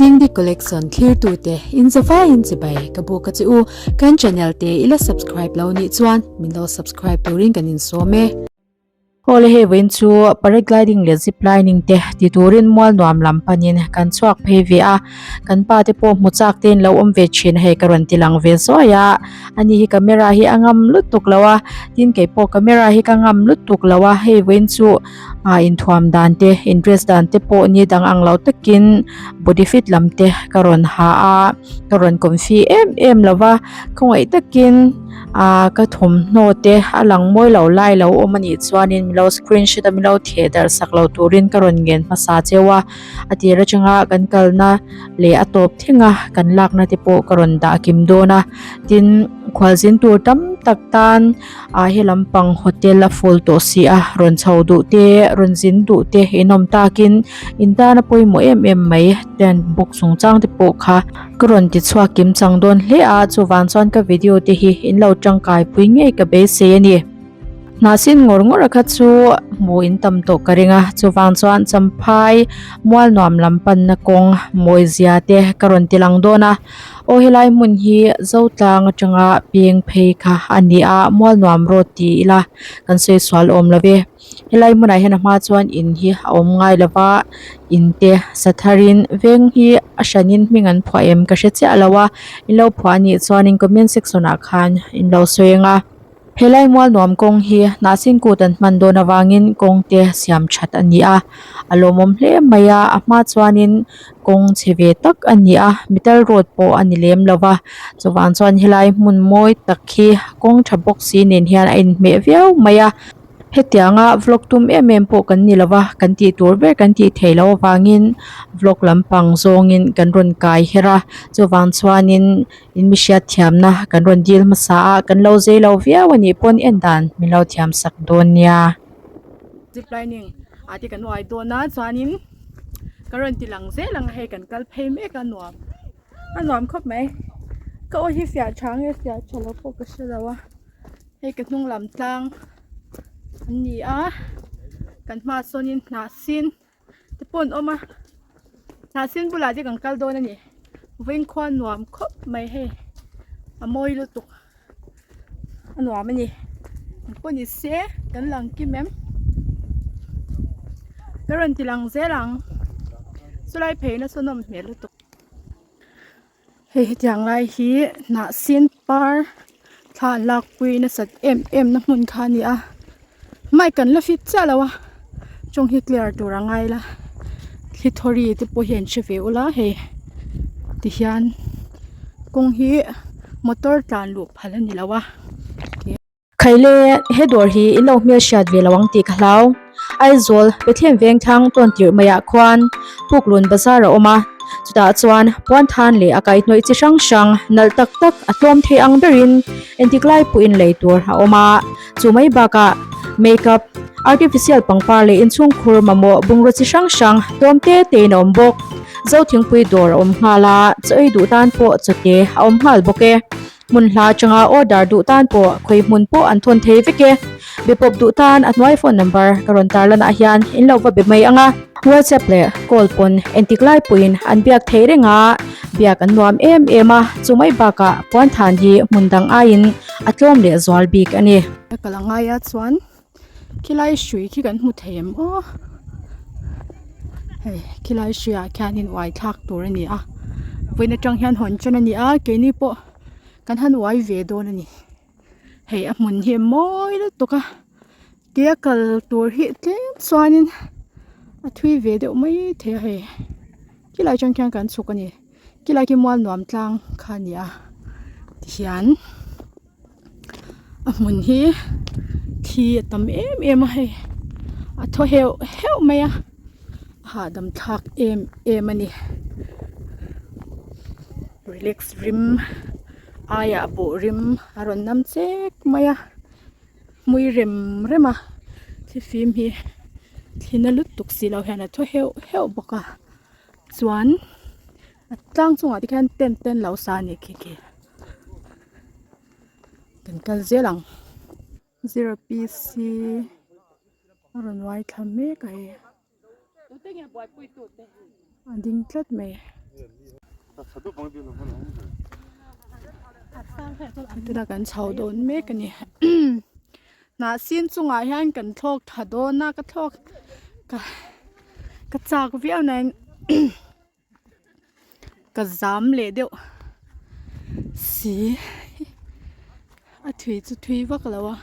Dingdi Collection thlirtute in zavaiin chibai ka buk a che u. Kan channel te i la subscribe lo nih chuan min lo subscribe turin kan insawm e. Awle hei vawiin chu paragliding leh zip lining te ti turin mual nuam lam panin kan chhuak phei ve a, kan pa te pawh hmu chak te in lo awm ve thin a hei ka rawn ti lang ve zuai a, ani hi camera hi a ngam lutuk lo a, tin kei pawh camera hi ka ngam lutuk lo a, hei vawiin chu ah inthuam dan te in dress dan te pawh ni dang ang lo takin body fit lam te ka rawn ha a, ka rawn confi em em lo va, khawngaih takin. Ahh ka thawmhnaw te a lang mawi lo lai lo awm anih chuanin min lo screenshot a min lo theh darh sak lo turin ka rawn ngen hmasa cheu a a tir atanga kan kalna leh a tawp thleng a kan lakna te pawh ka rawn dah kim dawn a tin khualzin tur tam tak tan ah he lampang hotel a full tawh si a rawn chho duh te rawn zin duh te in awm takin in tan a pawimawh em em mai tent book chungchang te pawh kha. Ka rawn ti chhuak kim chang dawn hle a, chuvang chuan ka video te hi in lo tangkai pui ngei ka beisei a ni. Hnahsin ngawr ngawr a kha chu hmu in tam tawh ka ring a, chuvang chuan Champhai mual nuam lam panna kawng mawi zia te ka rawn ti lang dawn a. Aw helai hmun hi Zotlang atanga peng phei kha a ni a, mual nuam road ti ila kan sawi sual awm lo ve. Helai hmunah hian a hma chuan in hi a awm ngai lo va in te sa tharin veng hi a hranin hming an phuah em ka hre chiah lo a in lo phuah anih chuanin comment section ah khan in lo sawi ang a helai mual nuam kawng hi hnahsin kut an hman dawn avangin kawng te siam that a ni a a lawmawm hle mai a a hma chuanin kawng chhe ve tak a ni a metal road pawh a ni lem lo va chuvang chuan helai hmun mawi tak hi kawng tha bawk si nen hian a inhmeh viau mai a. Hetianga vlog tum em em pawh kan ni lova, kan tih tur ber kan tih theih loh avangin vlog lampang zawngin kan rawn kai her a, chuvang chuanin in mi hriat thiamna kan rawn dil hmasa a, kan lo zei lo viau a nih pawn en dan min lo thiam sak dawn nia. Zip lining ah te kan uai dawn a chuanin ka rawn ti lang zel ang a hei kan kal phei mek a nuam a nuam khawp mai ka aw hi fiah tha nge fiah tha lo pawh ka hre lo a. Hei ka hnung lam tlang an ni a kan hmaah sawnin hnah sin te pawh an awm a hnah sin bulah te kan kal dawn a ni vawiin khua nuam khawp mai hei a mawi lutuk a nuam a ni engpawh ni se kan lang kim em ka rawn ti lang zel ang chulai phei na saw nawm hmel lutuk. Hei hetiang lai hi hnah sin par thla an lakpui nasat em em na hmun kha a ni a mic kan la fit chiah lo a tawng hi clear tur a ngai la thli thawri te pawh hi an hre ve ula hei tihian kawng hi motor tlan luh phal a ni lo a. Khaile, he dawr hi in lo hmel hriat ve lo ang tih ka hlau. Aizawl, Bethlehem Vengthlang tawn tirh maiah khuan Puklun Bazar a awm a, chutah chuan Puanthan leh a kaihhnawih chi hrang hrang nalh tak tak a tlawm thei ang berin entik lai pawhin lei tur a awm a, chu mai bakah makeup, artificial pangpar leh inchhungkhur mamawh bungraw chi hrang hrang tlawm te tein a awm bawk. Zo thingpui dawr a awm nghal a, chaw ei duh tan pawh chawte a awm nghal bawk e. Hmun hla atanga order duh tan pawh khawi hmun pawh an thawn thei vek e. Be pawp duh tan a hnuai phone number ka rawn tarlan ah hian in lo va be mai ang a. WhatsApp leh call pawn entik lai pawhin an biak thei reng a, biak an nuam em em a, chu mai bakah puanthan hi hmun dang aiin a tlawm leh zual bik a ni. Ka kal angai a chuan khilai hrui khi kan hmu thei em aw hei khilai hrui ah khianin uai thlak tur a ni a vawiin atang hian hawn tan a ni a keini pawh kan han uai ve dawn a ni hei a hmun hi a mawi lutuk a ke a kal tur hi tlem chuanin a thui ve deuh mai thei a hei khilai atang khian kan chhuk a ni khilai khi mual nuam tlang kha a ni a tihian. A hmun hi thi a tam em em a hei a thaw heuh heuh mai a a hahdam thlak em em a ni relax rim aiah bawh rim a rawn nam chek mai a hmui rem rem a thlifim hi thli na lutuk si lo hian a thaw heuh heuh bawk a chuan a tlang chungah te khian tent te an lo sa a ni khi khi. Kan kal zel ang. Zero PC a rawn uai thla mek a hei. A ding tlat mai. Tunah kan chho dawn mek a ni hnah sin chungah hian kan thlawk tha dawn a ka thlawk ka ka chak viau na in ka zam leh deuh si a thui chu thui vak lo a.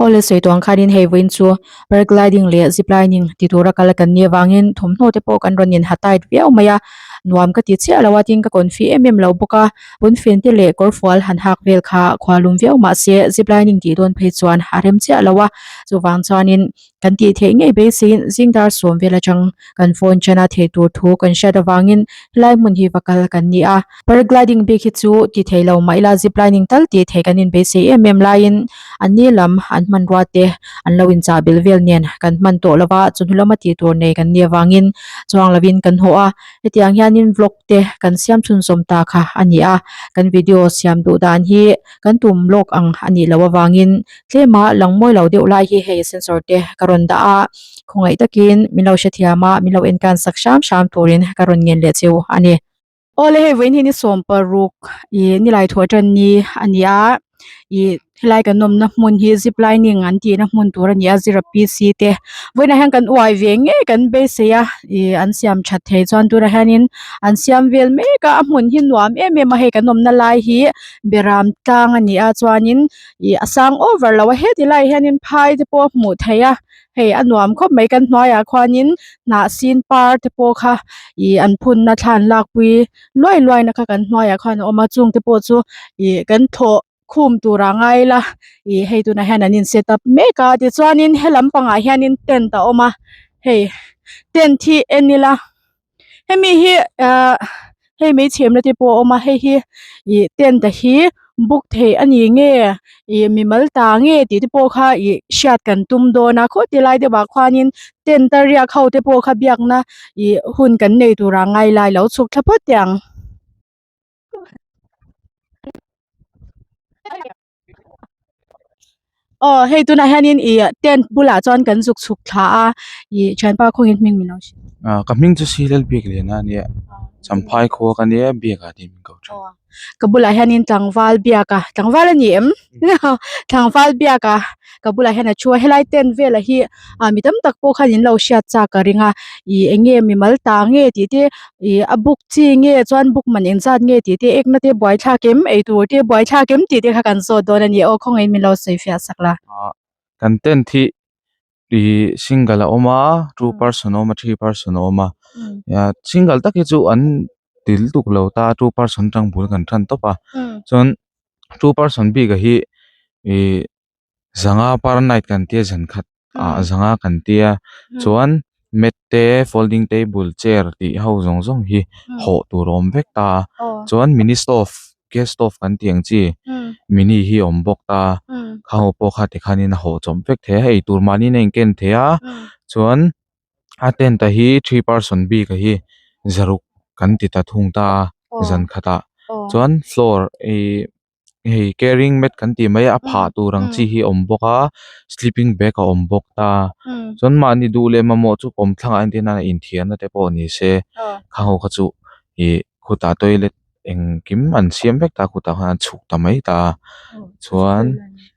Awle sawi tawh ang khanin hei vawiin chu paragliding leh zip lining ti tura kal kan nih avangin thawmhnaw te pawh kan rawn in ha tight viau mai a nuam ka ti chiah lo a tin ka confi em em lo bawk a pawnfen te leh kawr fual han hak vel kha khua lum viau mahse zip lining tih dawn phei chuan a rem chiah lo a chuvang chuanin kan tih theih ngei beiseiin zing dar sawm vel atang kan phone ṭan a theih tur thu kan hriat avangin helai hmun hi va kal kan ni a. Paragliding bik hi chu ti thei lo mah ila zip lining tal tih theih kan inbeisei em em laiin an ni lam an hmanrua te an lo inchah belh vel nen kan hman tawh lo va chawhnu lama tih tur nei kan nih avangin chuang lovin kan haw a hetiang hianin vlog te kan siam chhunzawm ta kha a ni a kan video siam duh dan hi kan tum lawk ang a nih loh avangin tlema lang mawi lo deuh lai hi hei sensor te ka rawn dah a khawngaih takin min lo hrethiam a min lo enkan sak hram hram turin ka rawn ngen leh cheu a ni. Awle hei vawiin hi ni sawm paruk ih nilai thuah tan ni a ni a ih helai kan awmna hmun hi zip lining an tihna hmun tur a ni a zira PC te vawiinah hian kan uai ve ngei kan beisei a ih an siam that thei chuan tunah hianin an siam vel mek a a hmun hi nuam em em a hei kan awmna lai hi beram tlang a ni a chuanin ih a sang over lo a heti laiah hianin phai te pawh a hmuh theih a. Hei a nuam khawp mai kan hnuaiah khuanin hnah sin par te pawh kha ih an phunna thla an lakpui luai luai na kha kan hnuaiah khan a awm a chung te pawh chu ih kan thawh khum tur ah ngai ila ih hei tunah hian an in set up mek a tichuanin he lampangah hianin tent a awm a hei tent hi en ila. Hemi hi ahh hei meichhem na te pawh a awm a hei hi ih tent a hi book theih a ni nge ih mimal ta nge tih te pawh kha ih hriat kan tum dawn a khaw ti lai deuhah khuanin tent a riak ho te pawh kha biakna ih hun kan nei turah ngai lai lo chhuk thla phawt teh ang. Aw hei tunah hianin ih tent bulah chuan kan zuk chhuk thla a ih thianpa khawngin hming min lo hrilh. Ah ka hming chu Silal biak lian a nia Champhai khua ka nia biak ah tiin min ko thin. Ka bulah hianin tlangval biak a tlangval a ni em tlangval biak a ka bulah hian a thu a helai tent velah hi ah mi tam tak pawh khan in lo hriat chak ka ring a ih eng nge mimal ta nge tih te ih a book chi nge chuan book man engzat nge tih te ekna te buaithlak em eitur te buaithlak em tih te kha kan zawt dawn a ni aw khawngaih in min lo sawi fiah sak la. Ah kan tent hi ih single a awm a two person a awm a three person a awm a single tak hi chu an til tuk lo ta two person atang bul kan tan tawp a chuan two person bik ah hi ih. Zanga par night kan tia zan khat ah zanga kan tia chuan mat te folding table chair tih ho zawng zawng hi hawh tur a awm vek ta a chuan mini stove gas stove kan tih ang chi mini hi a awm bawk ta kha ho pawh kha tikhanin a hawh chawp vek thei a hei tur mahni in a inken thei a chuan a tent a hi three person bik a hi zaruk kan ti ta thung ta a zan khatah chuan floor ihh. Hei carrying mat kan tih mai a a phah tur ang chi hi a awm bawk a sleeping bag a awm bawk ta chuan mahni duh leh mamawh chu kawm thlangah entir nan a inthiarna te pawh ni se kha ho kha chu ih khutah toilet engkim an siam vek ta khutah khan an chhuk ta mai ta a chuan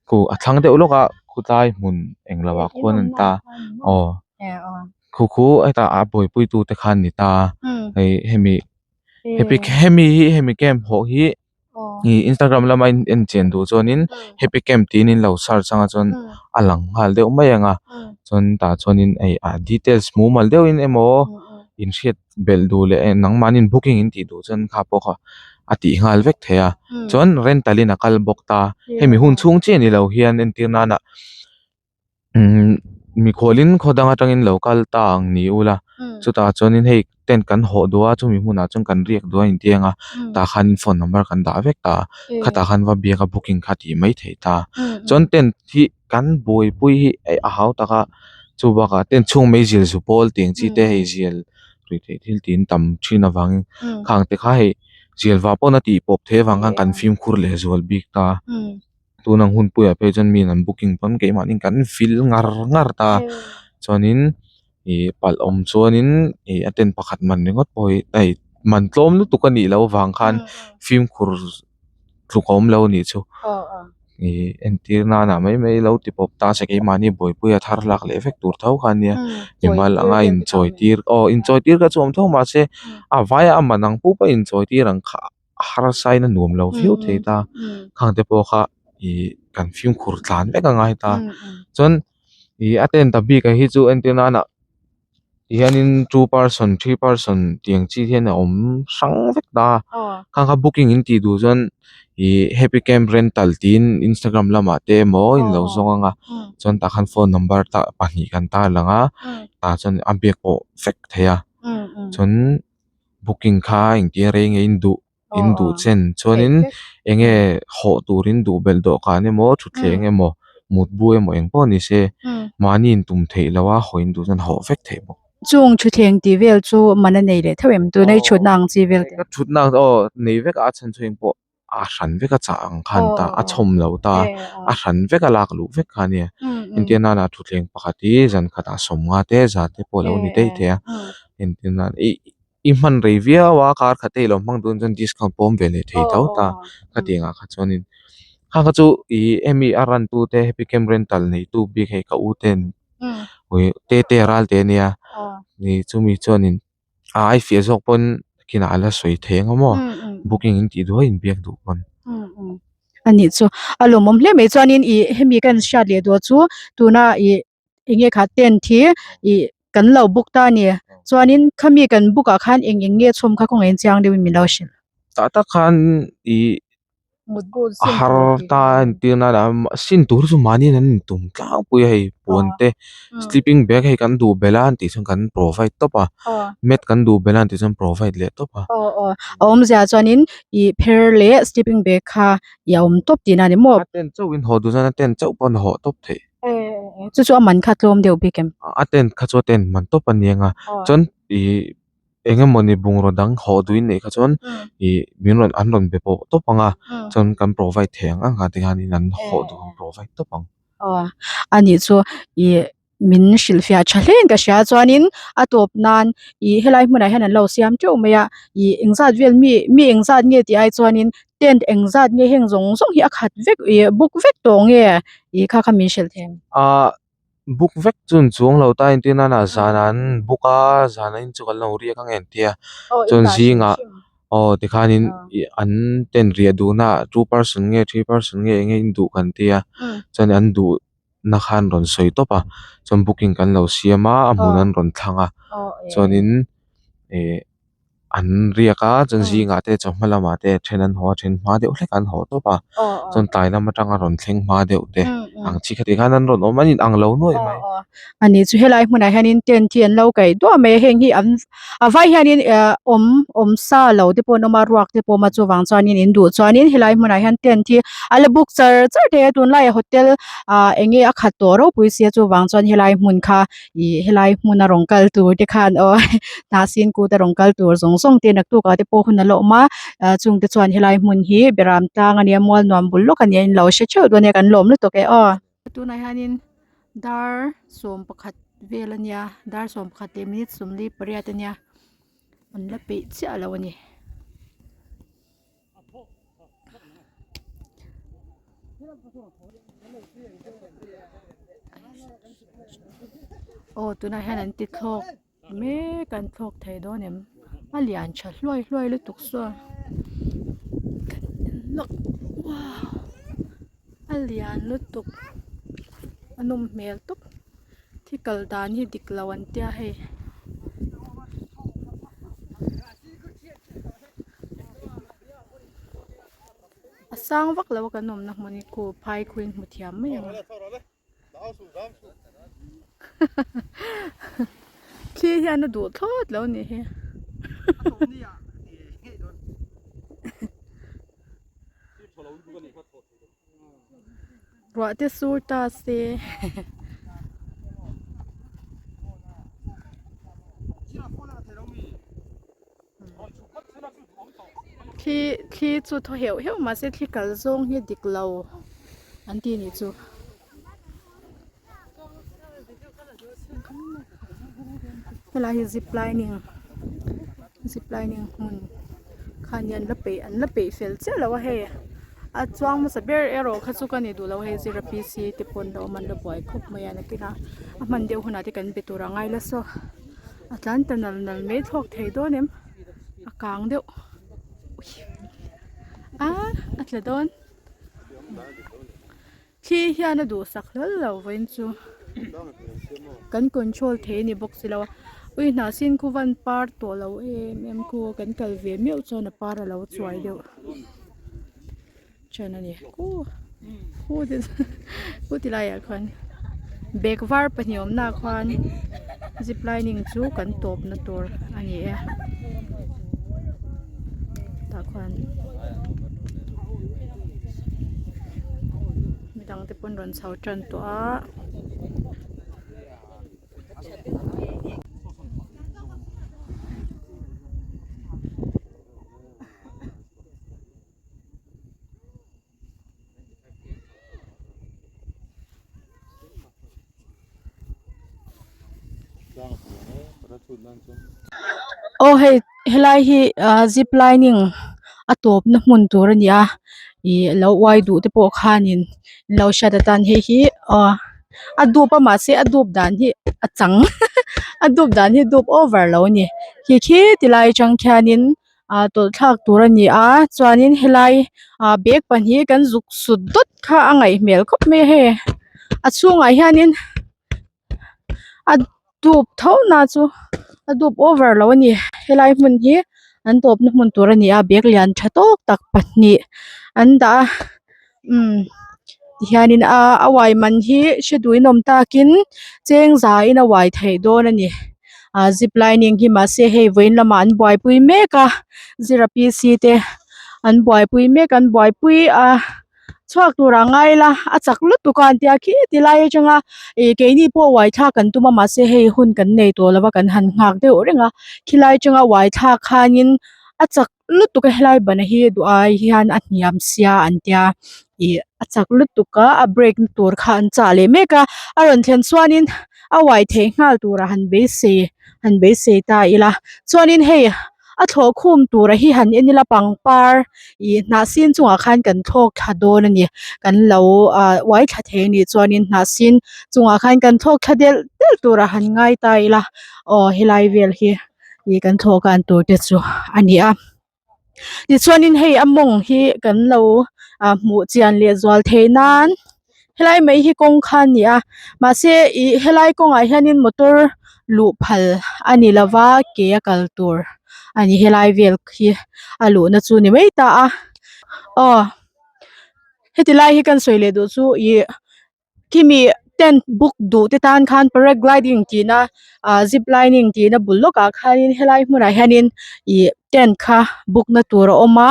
khu a thlang deuh lawk a khawtlai hmun englo ah khuan an ta aw khu khu hetah a buaipui tu te khan ni ta hei hemi hemi hi hemi camp hawh hi. Ih instagram lama in en chian duh chuanin happy camp tiin in lo search anga chuan a lang nghal deuh mai ang a chuan tah chuanin hei a details mumal deuhin emaw in hriat belh duh leh nangmahni booking in tih duh chuan kha pawh kha a tih nghal vek thei a chuan rental in a kal bawk ta hemi hun chhung chiah ni lo hian entir nana. Umm mikhualin khaw dang atangin lo kal ta ang ni ula chutah chuanin hei tent kan hawh duh a chumi hmunah chuan kan riak duh a inti ang a tah khanin phone number kan dah vek ta a khatah khan va biak a booking kha tih mai theih ta chuan tent hi kan buaipui hi a hau tak a chu bakah tent chhung mai zial zu pawl tih ang chi te hei zial ruih theih thil tih an tam thin avangin khang te kha hei zial vah pawn a tih pawp theih avang khan kan fimkhur leh zual bik ta. Tun ang hun puiah phei chuan miin an booking pawn keimahni kan feel ngar ngar ta chuanin ih palh awm chuanin ih a tent pakhat man ringawt pawh hi hei. man tlawm lutuk a nih loh avang khan fimkhur tluk a awm lo a nih chu ih entir nana mai mai lo ti pawp ta se keimahni buaipui a thar lak leh vek tur tho kha a nia mimal anga inchawi tir aw inchawi tir kha chu a awm tho mahse a vaia a man ang pup a inchawi tir ang kha a harsa in a nuam lo viau thei ta khang te pawh kha ih kan fimkhur tlan vek a ngai ta chuan ih a tent a bik ah hi chu entir nana tihianin two person three person tih ang chi hian a awm hrang vek ta khang kha booking in tih duh chuan ih happy camp rental tiin instagram lamah te emaw in lo zawng ang a chuan tah khan phone number tah pahnih kan tar lang a tah chuan a biak pawh vek thei a chuan booking kha engtia rei nge in duh in duh chen chuanin eng nge hawh turin duh belh dawhkan emaw thutthleng emaw mutbu emaw eng pawh ni se mahni in tum theih loh a haw in duh chuan hawh vek theih bawk. Chung thutthleng tih vel chu man a nei leh theuh em tuna i thutna ang chi vel te. Ka thutna aw nei vek a a chhan chu eng pawh a hran vek a chah ang khan ta a chhawm lo ta a hran vek a lak luh vek kha a nia entir nana thutthleng pakhat hi zan khatah sawmnga te za te pawh a lo ni daih thei a entir nan ih i hman rei viau a kar khat te i lo hmang dawn chuan discount pawh awm ve leh thei tho ta khatiang ah kha chuanin kha kha chu ih hemi a run tu te happy camp rental nei tu bik hei ka u ten ui te te a ral teh ania ih chumi chuanin a ai fiah zawk pawn kinah a la sawi thei ang maw booking in tih duai in biak duh pawn. A nih chu a lawmawm hle mai chuanin ih hemi ka hriat leh duh chu tuna ih eng nge kha tent hi ih kan lo book ta a ni chuanin khami kan book ah khan eng eng nge chhawm kha kawng en chiang deuhin min lo hrilh. Tah tak khan ih a har ta a entir nan a sin tur chu mahniin an intum tlangpui a hei puan te sleeping bag hei kan duh belh a an tih chuan kan provide tawp a mat kan duh belh a an tih chuan provide leh tawp a. Aw aw a awmzia chuanin ih pher leh sleeping bag kha ih a awm tawp tihna a ni maw. A tent chauhin haw duh chuan a tent chauh pawn a hawh tawp theih. Chu chu a man kha tlawm deuh bik em? A tent kha chu a tent man tawp a ni ang a chuan ih eng emawni bungraw dang hawh duhin neih kha chuan ih min rawn an rawn be pawh tawp ang a chuan kan provide thei ang ang a tikhanin an hawh duh an provide tawp ang. Aw a nih chu ih min hrilhfiah tha hle in ka hria chuanin a tawp nan ih helai hmunah hian an lo siam teuh mai a ih engzat vel mi mi engzat nge tih ai chuanin tent engzat nge heng zawng zawng hi a khat vek ih book vek tawh nge ih kha kha min hrilh thei ang. Ahh book vek chu an chuang lo ta entir nana zanah an book a zanah in chu kan lo riak ang em tia chuan zingah aw tikhanin ih an tent riah duhna ah two person nge three person nge eng nge in duh kan tia chuan an duh na khan rawn sawi tawp a chuan booking kan lo siam a a hmun an rawn thlang a chuanin ih an riak a chuan zingah te chawhma lamah te then an haw a then hma deuh hlek an haw tawp a chuan tlai lam atanga rawn thleng hma deuh te ang chi khati khan an rawn awm a ni ang lo nuaih mai. A ni chu helai hmunah hianin tent hi an lo kaih duah mai a heng hi an a vai hianin eh awm awm sa lo te pawh an awm a ruak te pawh a awm a chuvang chuanin in duh chuanin helai hmunah hian tent hi a la book char char thei a tunlaiah hotel ah eng nge a khat tawh ropui sia chuvang chuan helai hmun kha ih helai hmuna rawn kal tur te khan aw hnahsin kut a rawn kal tur zawng zawng te naktuk ah te pawh hun a la awm a ah chung te chuan helai hmun hi beram tlang ania mual nuam bul lawk ania in lo hre theuh dawn nia kan lawm lutuk e aw. Tunah hianin dar 11 vel ania dar 11 leh minute 48 ania an la peih chiah lo a ni. Aw tunah hian an ti thlawk mek an thlawk thei dawn em a lian tha hluai hluai lutuk saw wow a lian lutuk a nawm hmel tawp thi kal dan hi dik lo an tia hei. A sang vak lo a kan awmna hmun hi khu phai khuin hmu thiam mai ang a thli hian a duh thlawt lo a nih hi ruah te sur ta se. Thli thli chu thaw heuh heuh mahse thli kal zawng hi dik lo an ti nih chu. Helai hi zip lining. Zip lining hmun kha ni an la peih an la peih fel chiah lo a hei a chuang hmasa ber erawh kha chu ka ni duh lo a hei zira p c te pawn lo awm an la buai khawp mai a nakinah a hman deuh hunah te kan be tur a ngai la saw a tlan ta nal nal mai thlawk thei dawn em a kang deuh a a tla dawn. Thli hian a duhsak hlel lo vawiin chu kan control thei a ni bawk si lo a ui hnah sin khu van par tawh lo em em khu kan kal ve meuh chuan a par a lo chuai deuh ṭhen a ni khu khu te khu ti laiah khuan bag var pahnih awmnaah khuan zip lining chu kan tawpna tur a ni e tah khuan midang te pawn rawn chho tan tawh a. Aw hei helai hi ah zip lining a tawpna hmun tur a ni a ih lo uai duh te pawh khanin an lo hriat atan hei hi aw a dup a mahse a dup dan hi a chang a dup dan hi dup over lo a ni khi khi ti lai atang khianin ah tawlh thlak tur a ni a chuanin helai ah bag pahnih kan zuk sut dawt kha a ngaih hmel khawp mai a hei a chhungah hianin a dup tho na chu a dup over lo a ni helai hmun hi an tawpna hmun tur a ni a bag lian tha tawk tak pahnih an dah a umm tihianin a a uai man hi hre duhin awm takin cheng zain a uai theih dawn a ni ah zip lining hi mahse hei vawiin lamah an buaipui mek a zira p c te an buaipui mek an buaipui a chhuak tur ah ngai ila a chak lutuk a an tia khi ti lai atanga ih keini pawh uai thlak kan tum a mahse hei hun kan nei tawh lo va kan han nghak deuh reng a khilai atanga uai thlak khanin a chak lutuk a helai bana hi duh ai hian a hniam sia an tia ih a chak lutuk a a brake na tur kha an chah leh mek a a rawn thlen chuanin a uai theih nghal turah han beisei han beisei ta ila chuanin hei a thlawh khum tura hi han en ila pangpar ih hnah sin chungah khan kan thlawk thla dawn a ni kan lo ah uai thla thei a nih chuanin hnah sin chungah khan kan thlawk thla delh delh turah han ngai ta ila aw helai vel hi. Ih kan thlawh kan tur te chu a ni a tichuanin hei a mawng hi kan lo ah hmuh chian leh zual theih nan helai mai hi kawng kha a ni a mahse ih helai kawngah hianin motor luh phal a ni lova ke a kal tur a ni helai vel khi a luhna chu ni mai ta a aw heti lai hi kan sawi leh duh chu ih. Khimi tent book duh te tan khan paragliding tihna ah zip lining tihna bul lawkah khanin helai hmunah hianin ih tent kha book na tur a awm a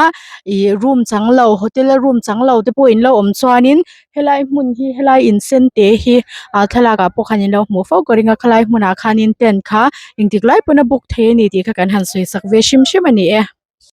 ih room chang lo hotel a room chang lo te pawh in lo awm chuanin helai hmun hi helai in sen te hi ah thlalak ah pawh khan in lo hmuh fo ka ring a khalai hmunah khanin tent kha engtik lai pawn a book thei a ni tih kha kan han sawi sak ve hrim hrim a ni e.